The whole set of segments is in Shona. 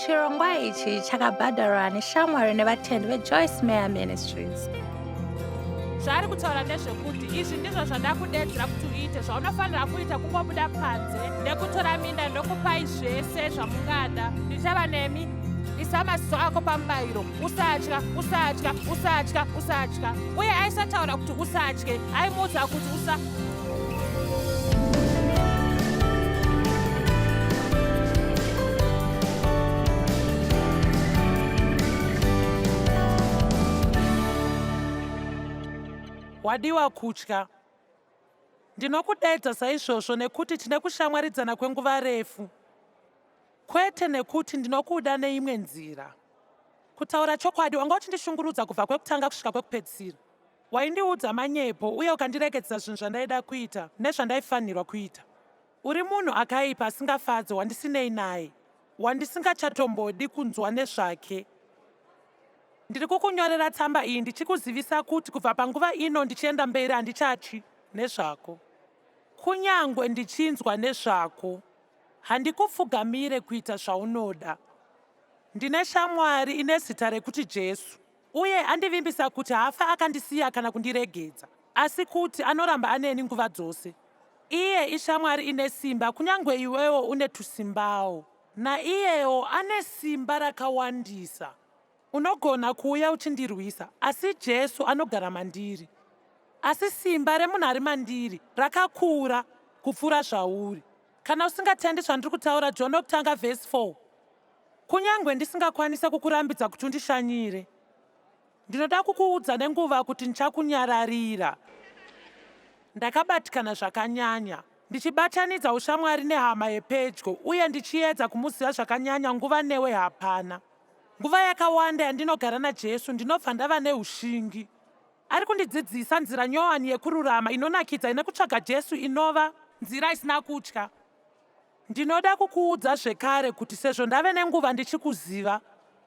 Chirongwa ichi chakabhadharwa neshamwari nevatendi veJoyce Meyer Ministries. Zvaari kutaura ndezvekuti izvi ndizvo zvandakudedzera kuti uite, zvaunofanira kuita kungobuda panze nekutora minda ndokupai zvese zvamungada. Ndichava nemi. Isa maziso ako pamubayiro. Usatya, usatya, usatya, usatya. Uye aisataura kuti usatye, aimuudza kuti usa Wadiwa kutya. Ndinokudaidza saizvozvo nekuti tine kushamwaridzana kwenguva refu. Kwete nekuti ndinokuda neimwe nzira. Kutaura chokwadi, wanga uchindishungurudza kubva kwekutanga kusvika kwekupedzisira. Waindiudza manyepo uye ukandiregedzesa zvinhu zvandaida kuita nezvandaifanirwa kuita. Uri munhu akaipa asingafadze wandisinei naye, wandisingachatombodi kunzwa nezvake. Ndiri kukunyorera tsamba iyi ndichikuzivisa kuti kubva panguva ino ndichienda mberi handichatyi nezvako. Kunyangwe ndichinzwa nezvako, handikupfugamire kuita zvaunoda. Ndine shamwari ine zita rekuti Jesu. Uye andivimbisa kuti haafe akandisiya kana kundiregedza, asi kuti anoramba aneni nguva dzose. Iye ishamwari ine simba kunyangwe iwewo une tusimbawo. Naiyewo ane simba rakawandisa. Unogona kuuya uchindirwisa, asi Jesu anogara mandiri. Asi simba remunhu ari mandiri rakakura kupfuura zvauri. Kana usingatendi zvandiri kutaura, John wekutanga vhesi 4. Kunyangwe ndisingakwanise kukurambidza kuti undishanyire, ndinoda kukuudza nenguva kuti ndichakunyararira. Ndakabatikana zvakanyanya, ndichibatanidza ushamwari nehama yepedyo uye ndichiedza kumuziva zvakanyanya nguva newe hapana. Nguva yakawanda yandinogara naJesu ndinobva ndava neushingi. Ari kundidzidzisa nzira nyowani yekururama inonakidza ine kutsvaga Jesu inova nzira isina kutya. Ndinoda kukuudza zvekare kuti sezvo ndave nenguva ndichikuziva,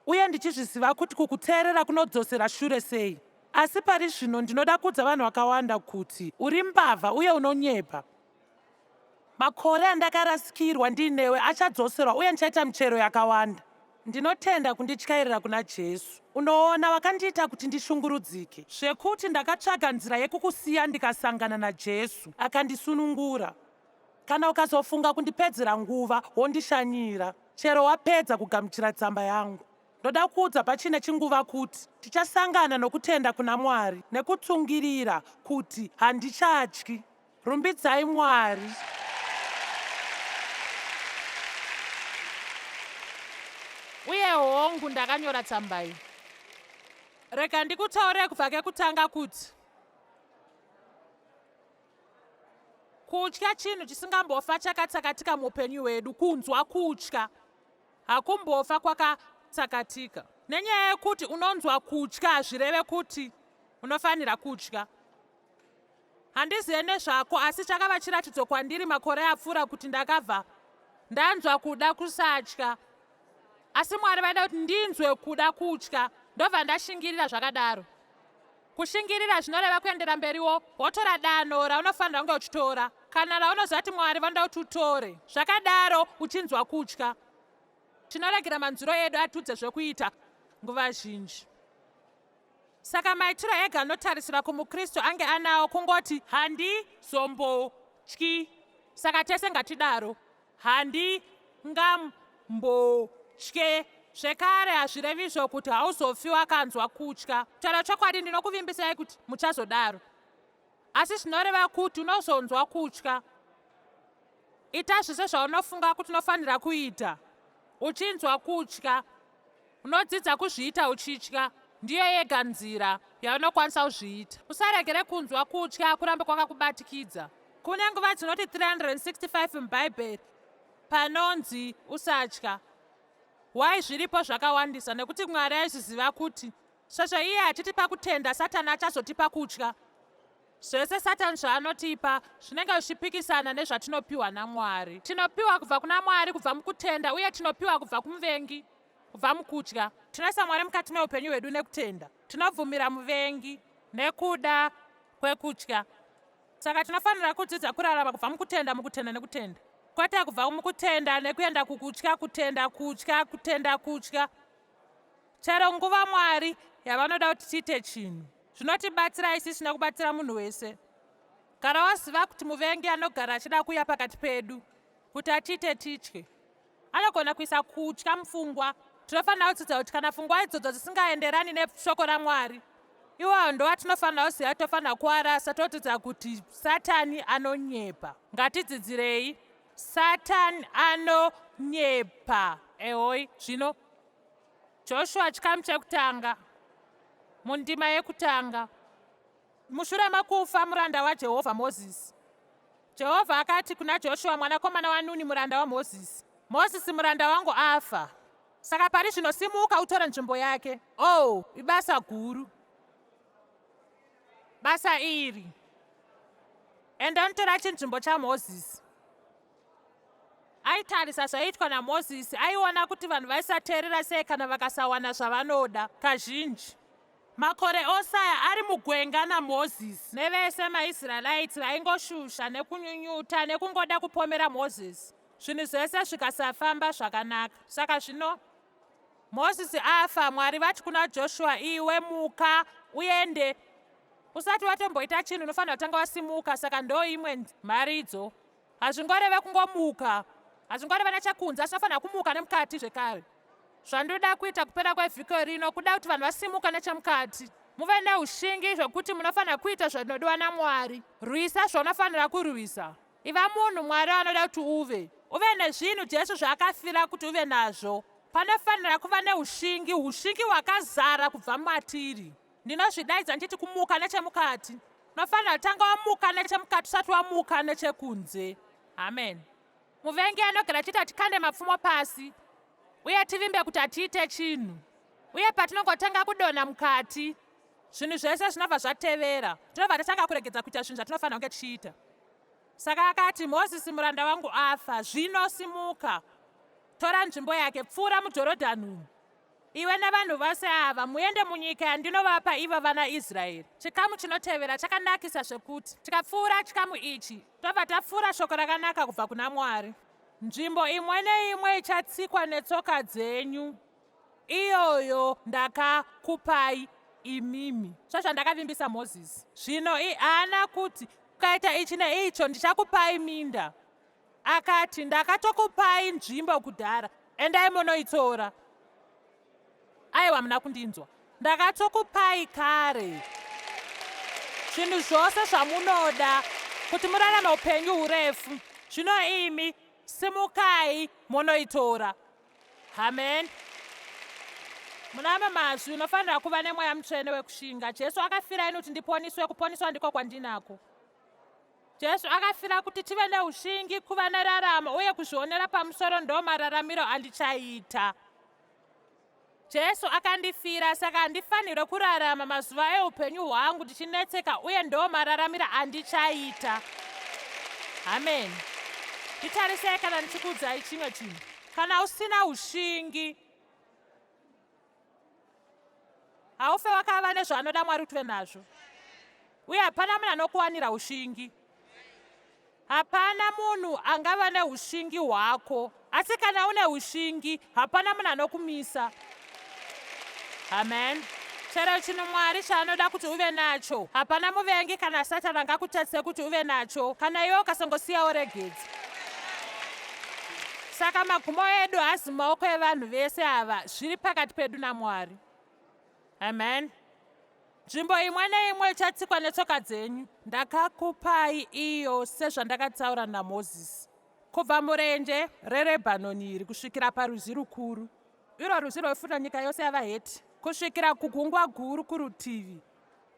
uye ndichizviziva kuti kukuteerera kunodzosera shure sei, asi pari zvino ndinoda kuudza vanhu vakawanda kuti uri mbavha uye unonyepa. Makore andakarasikirwa ndiinewe achadzoserwa uye ndichaita michero yakawanda. Ndinotenda kundityairira kuna Jesu. Unoona, wakandiita kuti ndishungurudzike zvekuti ndakatsvaga nzira yekukusiya ndikasangana naJesu, akandisunungura. Kana ukazofunga kundipedzera nguva wondishanyira chero wapedza kugamuchira tsamba yangu. Ndoda kuudza pachine chinguva kuti tichasangana nokutenda kuna Mwari nekutsungirira kuti handichatyi. Rumbidzai Mwari. Uye hongu ndakanyora tsamba iyi. Rega ndikutaurire kubva kekutanga kuti. Kutya chinhu chisingambofa chakatsakatika muupenyu hwedu. Kunzwa kutya hakumbofa kwakatsakatika. Nenyaya yekuti unonzwa kutya hazvireve kuti unofanira kutya. Handizive nezvako asi chakava chiratidzo kwandiri makore apfuura kuti ndakabva ndanzwa kuda kusatya. Asi Mwari vaida kuti ndinzwe kuda kutya ndobva ndashingirira zvakadaro. Kushingirira zvinoreva kuendera mberiwo wotora danho raunofanira kunge uchitora kana raunoziva kuti Mwari vanoda kuti utore. Zvakadaro uchinzwa kutya. Tinoregera manzwiro edu atiudze zvekuita nguva zhinji. Saka maitiro ega anotarisirwa kumuKristu ange anawo kungoti handizombotyi. Saka tese ngatidaro. Handingambotye. Zvekare hazvirevi izvo kuti hauzofi wakanzwa kutya. Kutaura chokwadi ndinokuvimbisai kuti muchazodaro. Asi zvinoreva kuti unozonzwa kutya. Ita zvese zvaunofunga kuti unofanira kuita uchinzwa kutya. Unodzidza kuzviita uchitya. Ndiyo yega nzira yaunokwanisa kuzviita. Usaregere kunzwa kutya kurambe kwakakubatikidza. Kune nguva dzinoti 365 muBhaibheri panonzi usatya. Why zviripo zvakawandisa? Nekuti Mwari aizviziva kuti sezvo iye achitipa kutenda, Satani achazotipa kutya. Zvese Satani zvaanotipa zvinenge zvichipikisana nezvatinopiwa naMwari. Tinopiwa kubva kuna Mwari kubva mukutenda uye tinopiwa kubva kumuvengi kubva mukutya. Tinoisa Mwari mukati meupenyu hwedu nekutenda. Tinobvumira muvengi nekuda kwekutya. Saka tinofanira kudzidza kurarama kubva mukutenda, mukutenda nekutenda. Kwete kubva mukutenda nekuenda kukutya, kutenda, kutya, kutenda, kutya. Chero nguva Mwari yavanoda kuti tiite chinhu. Zvinotibatsira isisu nekubatsira munhu wese. Gara waziva kuti muvengi anogara achida kuuya pakati pedu kuti atiite titye. Anogona kuisa kutya mupfungwa. Tinofanira kudzidza kuti kana pfungwa idzodzo dzisingaenderani neshoko raMwari, iwayo ndoatinofanira kuziva tofanira kuarasa todzidza kuti Satani anonyepa. Ngatidzidzirei. Satani anonyepa. Ehoi, zvino Joshua chikamu chekutanga mundima yekutanga. Mushure mekufa muranda waJehovha Mozisi, Jehovha akati kuna Joshua mwanakomana waNuni muranda waMozisi, Mozisi muranda wangu afa. Saka pari zvino simuka utore nzvimbo yake. Oh, ibasa guru. Basa iri. Enda unotora chinzvimbo chaMozisi. Aitarisa zvaiitwa naMozisi, aiona kuti vanhu vaisateerera sei kana vakasawana zvavanoda. Kazhinji. Makore ose aya ari mugwenga naMozisi nevese maIsraelites vaingoshusha nekunyunyuta nekungoda kupomera Mozisi, zvinhu zvese zvikasafamba zvakanaka. Saka zvino Mozisi afa, Mwari vati kuna Joshua, iwe muka uende. Usati watomboita chinhu unofanira kutanga wasimuka, saka ndoimwe mharidzo. Hazvingoreve kungomuka, hazvingoreve nechekunze, asi unofanira kumuka nemukati zvekare. Zvandinoda kuita kupera kwevhiki rino kuda kuti vanhu vasimuka nechemukati, muve neushingi zvekuti munofanira kuita zvinodiwa naMwari. Rwisa zvaunofanira kurwisa. Iva munhu Mwari anoda kuti uve. Uve nezvinhu Jesu zvaakafira kuti uve nazvo. Panofanira kuva neushingi, ushingi hwakazara kubva matiri. Ndinozvidaidza ndichiti kumuka nechemukati. Unofanira kutanga wamuka nechemukati usati wamuka nechekunze. Amen. Muvengi anogara achiita tikande mapfumo pasi uye tivimbe kuti hatiite chinhu. Uye patinongotanga kudonha mukati, zvinhu zvese zvinobva zvatevera. Tinobva tatanga kuregedza kuita zvinhu zvatinofanira kunge tichiita. Saka akati, Mozisi muranda wangu afa, zvino simuka, tora nzvimbo yake, pfuura muJorodhani umu. Iwe navanhu vose ava muende munyika yandinovapa ivo vana Israeri. Chikamu chinotevera chakanakisa zvekuti tikapfuura chikamu ichi tobva tapfuura shoko rakanaka kubva kuna Mwari. Nzvimbo imwe neimwe ichatsikwa netsoka dzenyu, iyoyo ndakakupai imimi, sezvandakavimbisa Mozisi. Zvino haana kuti, Ukaita ichi neicho ndichakupai minda. Akati, Ndakatokupai nzvimbo kudhara, endai munoitora. Aiwa, muna kundinzwa. Ndakatokupai kare zvinhu zvose zvamunoda kuti murarame upenyu hurefu. Zvino imi simukai munoitora. Amen. Muna amwe mazwi, unofanira kuva nemweya mutsvene wekushinga. Jesu akafira ini kuti ndiponiswe, kuponiswa ndiko kwandinako. Jesu akafira kuti tive neushingi, kuva neraramo uye kuzvionera pamusoro ndo mararamiro andichaita. Jesu akandifira saka handifanirwe kurarama mazuva eupenyu hwangu ndichinetseka uye ndo mararamiro andichaita. Amen. Nditarisei kana ndichikuudzai chimwe chinhu. Kana usina ushingi, haufe wakava nezvaanoda Mwari kuti uve nazvo. Uye hapana munhu anokuwanira ushingi. Hapana munhu angava neushingi hwako, asi kana une ushingi, hapana munhu anokumisa. Amen. Chero chinhu Mwari chaanoda kuti uve nacho, hapana muvengi kana Satani angakutadzise kuti uve nacho, kana iwe ukasangosiya woregedza. Saka magumo edu haazi mumaoko evanhu vese ava, zviri pakati pedu naMwari. Amen. Nzvimbo imwe neimwe ichatsikwa netsoka dzenyu. Ndakakupai iyo sezvandakataura naMozisi, kubva murenje reRebhanoni iri kusvikira parwizi rukuru, irwo rwizi rwaifurira nyika yose yavaHeti, kusvikira kugungwa guru kurutivi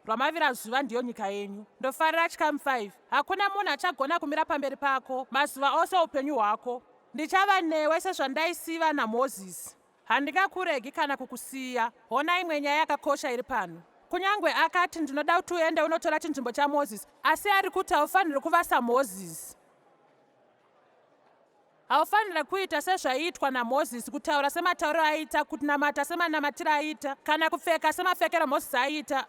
rwamavirazuva ndiyo nyika yenyu. Ndofarira chikamu 5. Hakuna munhu achagona kumira pamberi pako mazuva ose oupenyu hwako. Ndichava newe sezvandaisiva naMozisi. Handingakuregi kana kukusiya. Hona imwe nyaya yakakosha iri pano. Kunyangwe akati, Ndinoda kuti uende unotora chinzvimbo chaMozisi, asi ari kuti haufaniri kuva saMozisi. Haufaniri kuita sezvaiitwa naMozisi, kutaura sematauriro aiita, kunamata semanamatiro aiita, kana kupfeka semapfekero Mozisi aiita.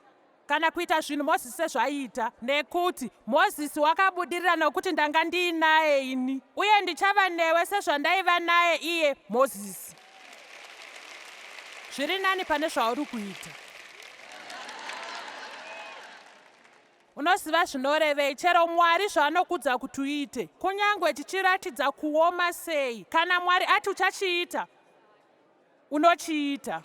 Kana kuita zvinhu Mozisi sezvaiita, nekuti Mozisi wakabudirira nokuti ndanga ndiinaye ini, uye ndichava newe sezvandaiva naye iye Mozisi. Zviri nani pane zvauri kuita. Unoziva zvinorevei chero Mwari zvaanokudza kuti uite, kunyange chichiratidza kuoma sei. Kana Mwari ati uchachiita, unochiita.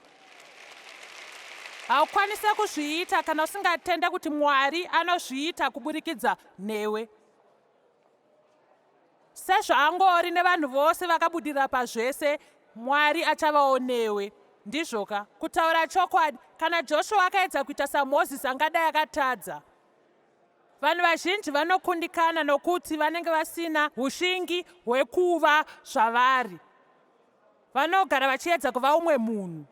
Haukwanise kuzviita kana usingatende kuti Mwari anozviita kuburikidza newe. Sezvaangori nevanhu vose vakabudirira pazvese, Mwari achavawo newe. Ndizvoka. Kutaura chokwadi, kana Joshua akaedza kuita saMozisi angadai akatadza. Vanhu vazhinji vanokundikana nokuti vanenge vasina ushingi hwekuva zvavari. Vanogara vachiedza kuva umwe munhu,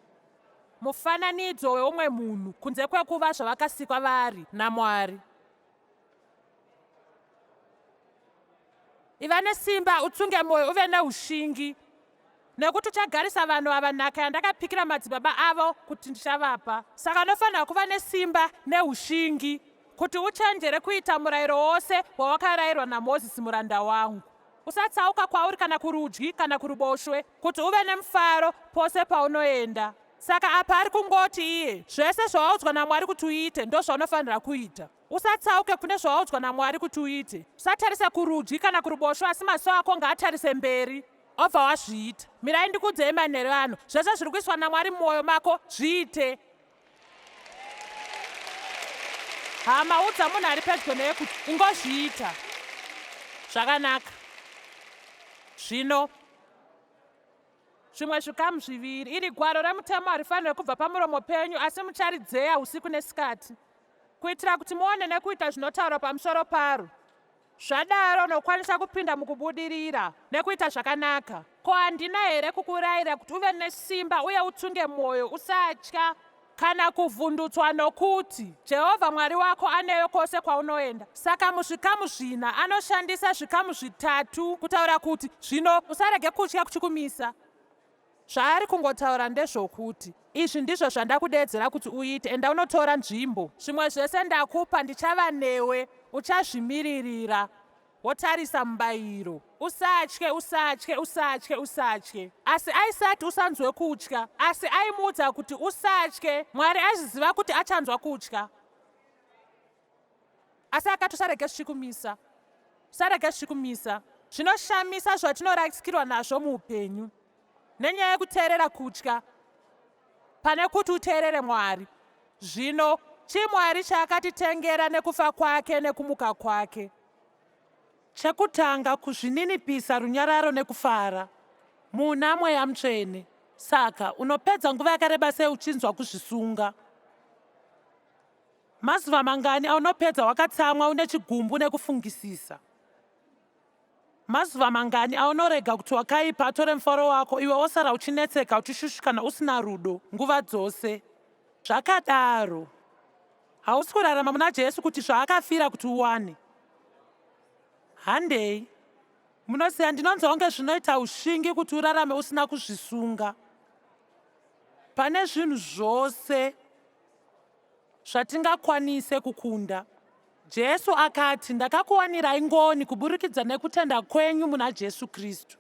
mufananidzo weumwe munhu, kunze kwekuva zvavakasikwa vari naMwari. Iva nesimba, utsunge mwoyo, uve neushingi, nekuti uchagarisa vanhu ava nhaka yandakapikira madzibaba avo kuti ndichavapa. Saka unofanira kuva nesimba neushingi kuti uchenjere kuita murayiro wose wawakarayirwa naMozisi muranda wangu. Usatsauka kwauri kana kurudyi kana kuruboshwe, kuti uve nemufaro pose paunoenda. Saka apa ari kungoti iye, zvese zvawaudzwa naMwari kuti uite ndozvaunofanira kuita. Usatsauke kune zvawaudzwa naMwari kuti uite. Usatarisa kurudyi kana kuruboshwe asi maso ako ngaatarise mberi. Obva wazviita. Mirai ndikuudzei manheru ano, zvese zviri kuiswa naMwari mumwoyo mako, zviite. Hama, udza munhu ari pedyo newe kuti ingozviita. Zvakanaka. Zvino zvimwe zvikamu zviviri. Iri gwaro remutemo harifanirwe kubva pamuromo penyu, asi mucharidzeya usiku nesikati, kuitira kuti muone nekuita zvinotaurwa pamusoro paro. Zvadaro unokwanisa kupinda mukubudirira nekuita zvakanaka. Ko handina here kukurayira kuti uve nesimba uye utsunge mwoyo, usatya kana kuvhundutswa nokuti Jehovha Mwari wako anewe kwose kwaunoenda. Saka muzvikamu zvina anoshandisa zvikamu zvitatu kutaura kuti zvino usarege kutya kuchikumisa. Zvaari kungotaura ndezvokuti, Izvi ndizvo zvandakudeedzera kuti uite, enda unotora nzvimbo. Zvimwe zvese ndakupa, ndichava newe, uchazvimiririra, wotarisa mubayiro. Usatye, usatye, usatye, usatye. Asi aisati usanzwe kutya, asi aimuudza kuti usatye. Mwari aizviziva kuti achanzwa kutya. Asi akati usarege zvichikumisa. Usarege zvichikumisa. Zvinoshamisa zvatinorasikirwa nazvo muupenyu nenyaya yekuteerera kutya pane kuti uteerere Mwari. Zvino, chii Mwari chaakatitengera nekufa kwake nekumuka kwake? Chekutanga, kuzvininipisa, runyararo nekufara muna Mweya Mutsvene. Saka, unopedza nguva yakareba sei uchinzwa kuzvisunga? Mazuva mangani aunopedza wakatsamwa une chigumbu nekufungisisa? Mazuva mangani aunorega kuti wakaipa atore mufaro wako iwe wosara uchinetseka uchishushikana usina rudo nguva dzose? Zvakadaro, hausi kurarama muna Jesu kuti zvaakafira kuti uwane. Handei. Munoziva, ndinonzwa kunge zvinoita ushingi kuti urarame usina kuzvisunga. Pane zvinhu zvose zvatingakwanise kukunda. Jesu akati, Ndakakuwanirai ngoni kuburikidza nekutenda kwenyu muna Jesu Kristu.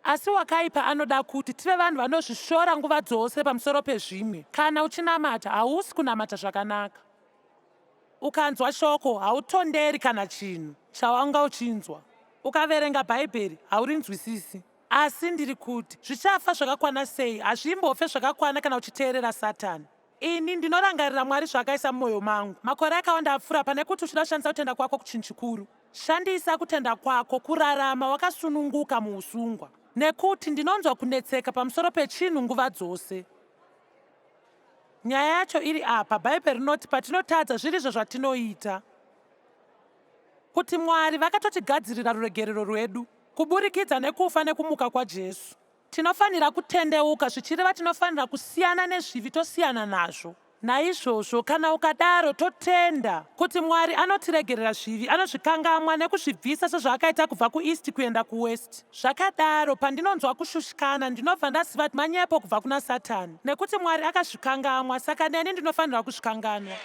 Asi wakaipa anoda kuti tive vanhu vanozvishora nguva dzose pamusoro pezvimwe. Kana uchinamata, hausi kunamata zvakanaka. Ukanzwa shoko, hautonderi kana chinhu chawanga uchinzwa. Ukaverenga Bhaibheri, haurinzwisisi. Asi ndiri kuti, zvichafa zvakakwana sei? Hazvimbofe zvakakwana kana uchiteerera Satani. Ini ndinorangarira Mwari zvaakaisa mumoyo mangu makore akawanda apfuura pane kuti uchida kushandisa kutenda kwako kuchinhu chikuru. Shandisa kutenda kwako kurarama wakasununguka muusungwa. Nekuti ndinonzwa kunetseka pamusoro pechinhu nguva dzose. Nyaya yacho iri apa, Bhaibheri rinoti patinotadza zvirizvo zvatinoita. Kuti Mwari vakatotigadzirira ruregerero rwedu kuburikidza nekufa nekumuka kwaJesu. Tinofanira kutendeuka, zvichireva tinofanira kusiyana nezvivi tosiyana nazvo. Naizvozvo, kana ukadaro, totenda kuti Mwari anotiregerera zvivi, anozvikangamwa nekuzvibvisa sezvaakaita kubva kuEast kuenda kuWest. Zvakadaro, pandinonzwa kushushikana, ndinobva ndaziva kuti manyepo kubva kuna Satani. Nekuti Mwari akazvikangamwa, saka neni ndinofanirwa kuzvikanganwa.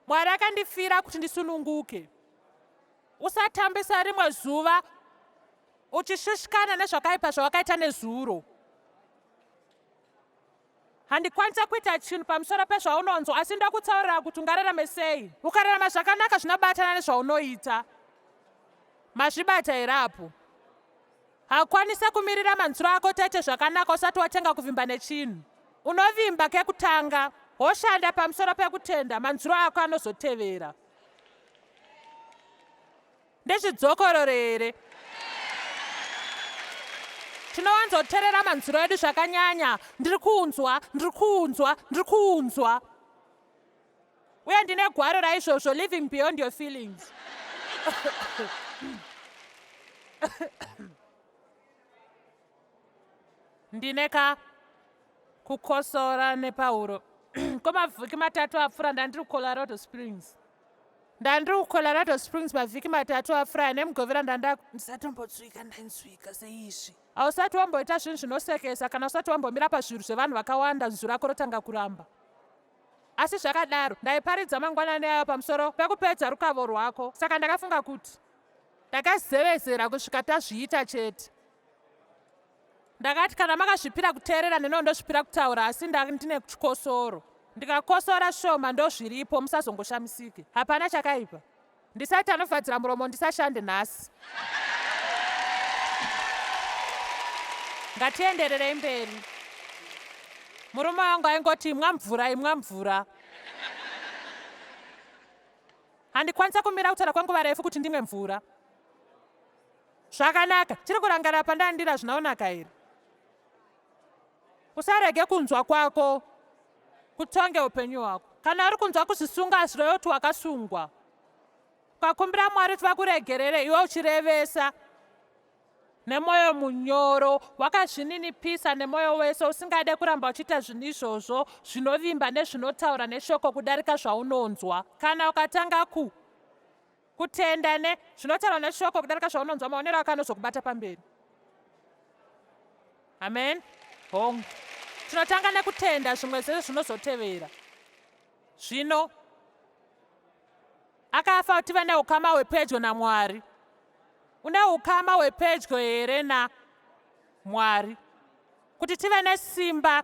Mwari akandifira kuti ndisununguke. Usatambisa rimwe zuva uchishushikana nezvakaipa zvawakaita nezuro. Handikwanisa kuita chinhu pamusoro pezvaunonzwa asi ndokutsaurira kuti ungararame sei. Ukararama zvakanaka zvinobatana nezvaunoita. Mazvibata here apo? Haukwanise kumirira manzwiro ako tete zvakanaka usati watenga kuvimba nechinhu. Unovimba kekutanga, woshanda pamusoro pekutenda, manzwiro ako anozotevera. Ndizvidzokorore here? Tinowanzoterera manzwiro edu zvakanyanya. Ndiri kunzwa, ndiri kunzwa, ndiri kunzwa. Uye ndine gwaro raizvozvo, living beyond your feelings. Ndine ka kukosora nepauro kwemavhiki matatu apfuura ndandiri kucolorado springs ndandiri kucolorado springs mavhiki matatu apfuura nemugovera ndanda ndisatombonzwika ndainzwika seizvi hausati wamboita zvinhu zvinosekesa kana usati wambomira pazviru zvevanhu vakawanda zwi rako rotanga kuramba Asi zvakadaro, ndaiparidza mangwanani ayo pamusoro pekupedza rukavo rwako, saka ndakafunga kuti ndakazevezera kusvika tazviita chete. Ndakati kana makazvipira kuteerera neniwo ndozvipira kutaura asi ndine chikosoro. Ndikakosora shoma ndozviripo musazongoshamisike. Hapana chakaipa. Ndisati anovhadzira muromo ndisashande nhasi. Ngatiendererei mberi. Murume wangu aingoti imwa mvura imwa mvura. Handikwanisa kumira kutaura kwenguva refu kuti ndimwe mvura. Zvakanaka, tiri kurangarira pandandira zvinaonaka here? Usarege kunzwa kwako kutonge upenyu hwako. Kana uri kunzwa kuzvisunga zvireve kuti wakasungwa. Ukakumbira Mwari kuti vakuregerere iwe uchirevesa nemwoyo munyoro, wakazvininipisa nemwoyo wese, usingade kuramba uchiita zvinhu izvozvo zvinovimba nezvinotaura neshoko kudarika zvaunonzwa. Kana ukatanga ku kutenda ne zvinotaurwa neshoko kudarika zvaunonzwa maonero ako anozokubata pamberi amen hongu tinotanga nekutenda zvimwe zvese zvinozotevera zvino akafa kuti tive neukama hwepedyo namwari une ukama hwepedyo here namwari Kuti tive nesimba,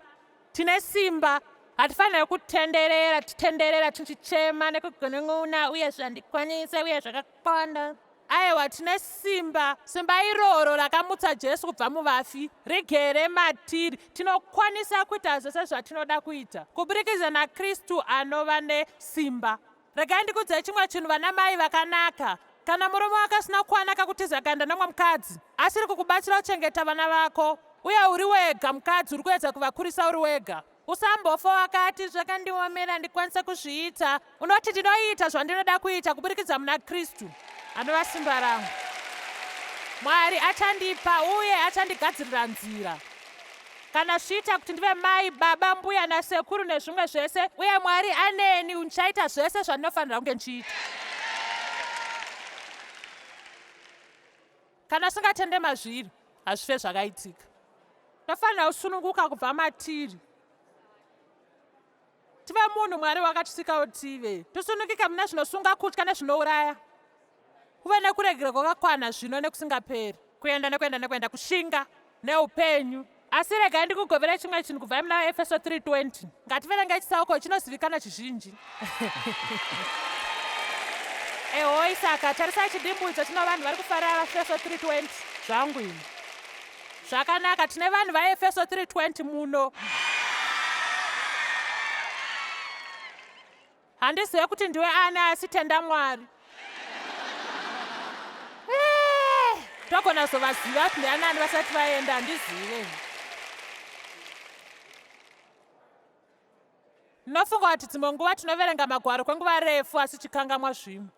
tine simba. Hatifaniri kutenderera titenderera tichichema nekugunun'una uye zvandikwanisa uye zvakakwana. Aiwa, tine simba. Simba iroro rakamutsa Jesu kubva muvafi rigere matiri. Tinokwanisa kuita zvose zvatinoda kuita kuburikidza naKristu anova nesimba. Regai ndikudzei chimwe chinhu vana mai vakanaka. Kana murume wako asina kukwana akakutiza akaenda nemumwe mukadzi, asiri kukubatsira kuchengeta vana vako, uye uri wega mukadzi uri kuedza kuvakurisa uri wega, usambofa wakati zvakandiomera handikwanise kuzviita. Unoti ndinoita zvandinoda kuita kuburikidza muna Kristu anova simba rangu. Mwari achandipa uye achandigadzirira nzira. Kana zvichiita kuti ndive mai, baba, mbuya nasekuru nezvimwe zvese, uye Mwari aneni, ndichaita zvese zvandinofanira kunge ndichiita. Kana usingatende mazviri, hazvife zvakaitika. Tofanira kusununguka kubva matiri. Tive munhu Mwari wakatisikawo tive. Tosunungika muna zvinosunga kutya nezvinouraya. Kuve nekuregera kwakakwana zvino nekusingaperi. Kuenda nekuenda nekuenda kushinga neupenyu. Asi regai ndikugovere chimwe chinhu kubva muna Efeso 3:20. Ngativerengei chitsauko chinozivikana chizhinji. Ehoi saka tarisai chidimbu icho chino vanhu vari kufarira Efeso 3:20 zvangu ini. Zvakanaka, tine vanhu vaEfeso 3:20 muno. Handizive kuti ndiwe ani asi tenda Mwari. Eh, togona kuzovaziva kuti ndianani vasati vaenda, handizive. Ndinofunga kuti dzimwe nguva tinoverenga magwaro kwenguva refu asi tichikangamwa zvimwe.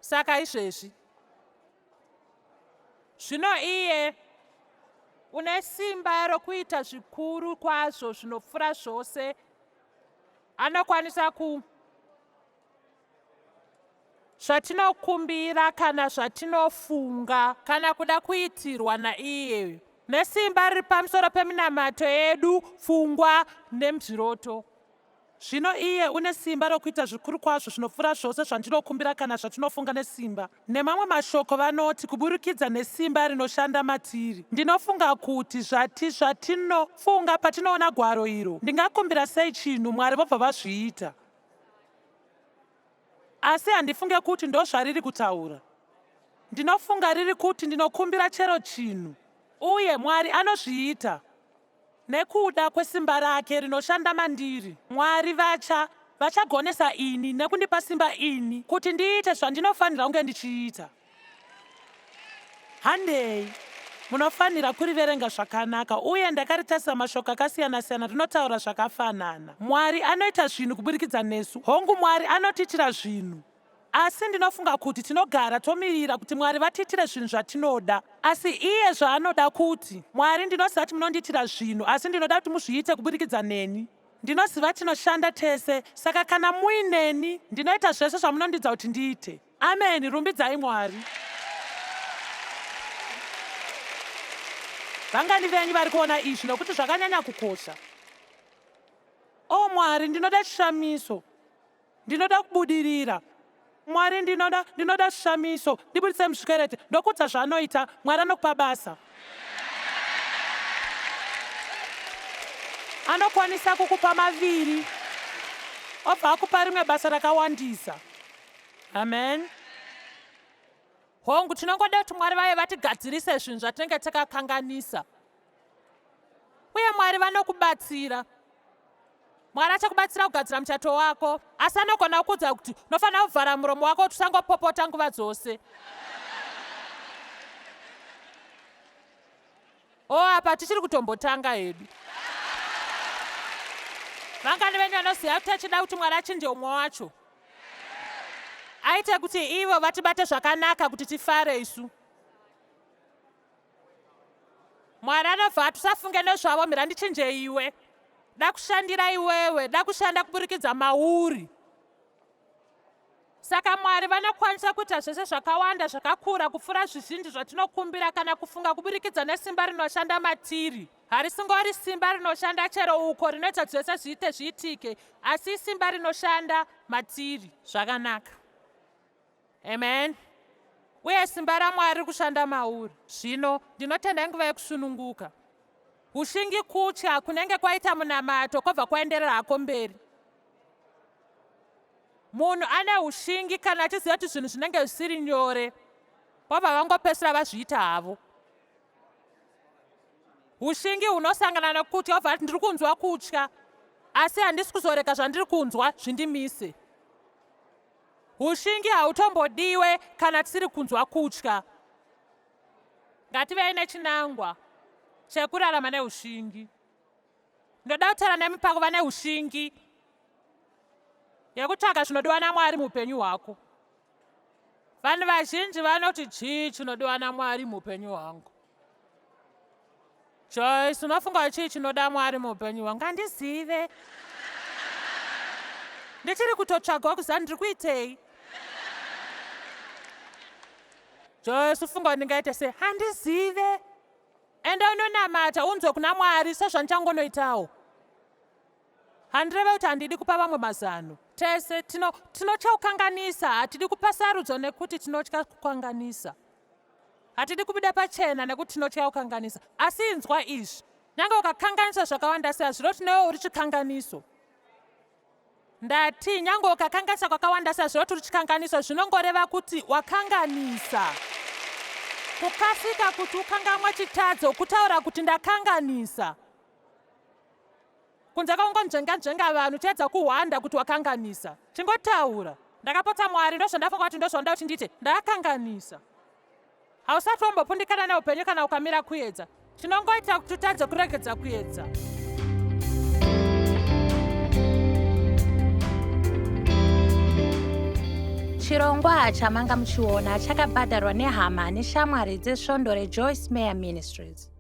Saka izvezvi Zvino iye une simba rokuita zvikuru kwazvo zvinopfuura zvose anokwanisa ku zvatinokumbira kana zvatinofunga kana kuda kuitirwa naiye nesimba riri pamusoro peminamato yedu pfungwa nemzviroto. Zvino iye une simba rokuita zvikuru kwazvo zvinopfuura zvose zvandinokumbira kana zvatinofunga nesimba. Nemamwe mashoko vanoti kuburikidza nesimba rinoshanda matiri. Ndinofunga kuti zvati zvatinofunga patinoona gwaro iro, ndingakumbira sei chinhu Mwari vobva vazviita? Asi handifunge kuti ndozvariri kutaura. Ndinofunga riri kuti ndinokumbira chero chinhu, uye Mwari anozviita. Nekuda kwesimba rake rinoshanda mandiri, Mwari vacha, vachagonesa ini nekundipa simba ini kuti ndiite zvandinofanira kunge ndichiita. Handei. Munofanira kuriverenga zvakanaka uye ndakaritarisa mashoko akasiyana-siyana rinotaura zvakafanana. Mwari anoita zvinhu kuburikidza nesu. Hongu, Mwari anotiitira zvinhu. Asi ndinofunga kuti tinogara tomirira kuti Mwari vatiitire zvinhu zvatinoda. Asi iye zvaanoda kuti, Mwari, ndinoziva kuti munondiitira zvinhu, asi ndinoda kuti muzviite kuburikidza neni. Ndinoziva tinoshanda tese, saka kana muineni, ndinoita zvese zvamunondiudza kuti ndiite. Ameni! Rumbidzai Mwari! Vangani venyu vari kuona izvi nokuti zvakanyanya kukosha? O Mwari, ndinoda chishamiso. Ndinoda kubudirira. Mwari, ndinoda, ndinoda zvishamiso. Ndibudisei muzvikwereti. Ndokuudza zvaanoita. Mwari anokupa basa. Anokwanisa kukupa maviri, obva akupa rimwe basa rakawandisa. Amen. Hongu, tinongoda kuti Mwari vave vatigadzirise zvinhu zvatinenge takakanganisa. Uye Mwari vanokubatsira. Mwari achakubatsira kugadzira muchato wako, asi anogona kukuudza kuti unofanira kuvhara muromo wako kuti usangopopota nguva dzose. O, apa tichiri kutombotanga hedu. Vangani venyu vanoziva kuti achida kuti Mwari achinje umwe wacho? Aite kuti ivo vatibate zvakanaka kuti tifare isu. Mwari anobva ati usafunge nezvavo, mira ndichinje iwe. Da kushandira iwewe, da kushanda kuburikidza mauri. Saka Mwari vanokwanisa kuita zvese zvakawanda zvakakura kupfuura zvizhinji zvatinokumbira kana kufunga kuburikidza nesimba rinoshanda matiri. Harisingori simba rinoshanda chero uko rinoita zvese zviite zviitike, asi isimba rinoshanda matiri. Zvakanaka. Amen. Uye simba raMwari riri kushanda mauri. Zvino, ndinotenda inguva yekusununguka. Ushingi kutya kunenge kwaita munamato kwobva kwaenderera hako mberi. Munhu ane ushingi kana achiziva kuti zvinhu zvinenge zvisiri nyore, vobva vangopesera vazviita havo. Ushingi hunosangana nekutya obva ati ndiri kunzwa kutya, asi handisi kuzorega zvandiri kunzwa zvindimise. Ushingi hautombodiwe kana tisiri kunzwa kutya. Ngativei nechinangwa chekurarama neushingi. Ndoda kutaura nemi pakuva neushingi yekutsvaga zvinodiwa naMwari muupenyu hwako. Vanhu vazhinji vanoti chii chinodiwa naMwari muupenyu hwangu? Joyce, unofunga chii chinoda Mwari muupenyu hwangu? Handizive. Ndichiri kutotsvagawo kuziva ndiri kuitei. Joyce, ufunga ndingaite sei? Handizive. Enda unonamata unzwe kuna Mwari sezvandichangonoitawo. Handireve kuti handidi kupa vamwe mazano. Tese tino tinotya kukanganisa, hatidi kupa sarudzo nekuti tinotya kukanganisa. Hatidi kubuda pachena nekuti tinotya kukanganisa. Asi inzwa izvi, nyange ukakanganisa zvakawanda sei, hazvirevi kuti newe uri chikanganiso. Ndati nyange ukakanganisa kwakawanda sei, hazvirevi kuti uri chikanganiso, zvinongoreva kuti wakanganisa. Kukasika kuti ukangamwe chitadzo kutaura kuti ndakanganisa. Kunze kwekungonzvenga nzvenga vanhu uchiedza kuhwanda kuti wakanganisa. Chingotaura. Ndakapotsa Mwari ndozvandafunga kuti ndozvaunoda kuti ndiite. Ndakanganisa. Hausati wambopundikana neupenyu kana ukamira kuedza. Chinongoita kuti utadze kuregedza kuedza. Chirongwa chamanga muchiona chakabhadharwa nehama neshamwari dzesvondo reJoyce Meyer Ministries.